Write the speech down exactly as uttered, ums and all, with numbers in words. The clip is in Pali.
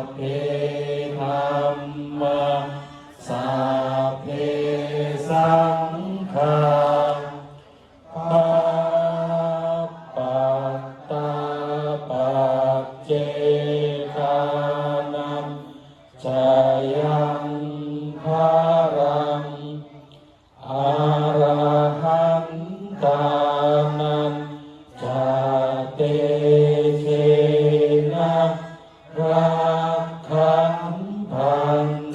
Sabbe dhammā sabbe saṅghā bhavaṭṭhā paccekānañca yaṃ balaṃ arahantānañca tejena rakkhaṃ bandhāmi.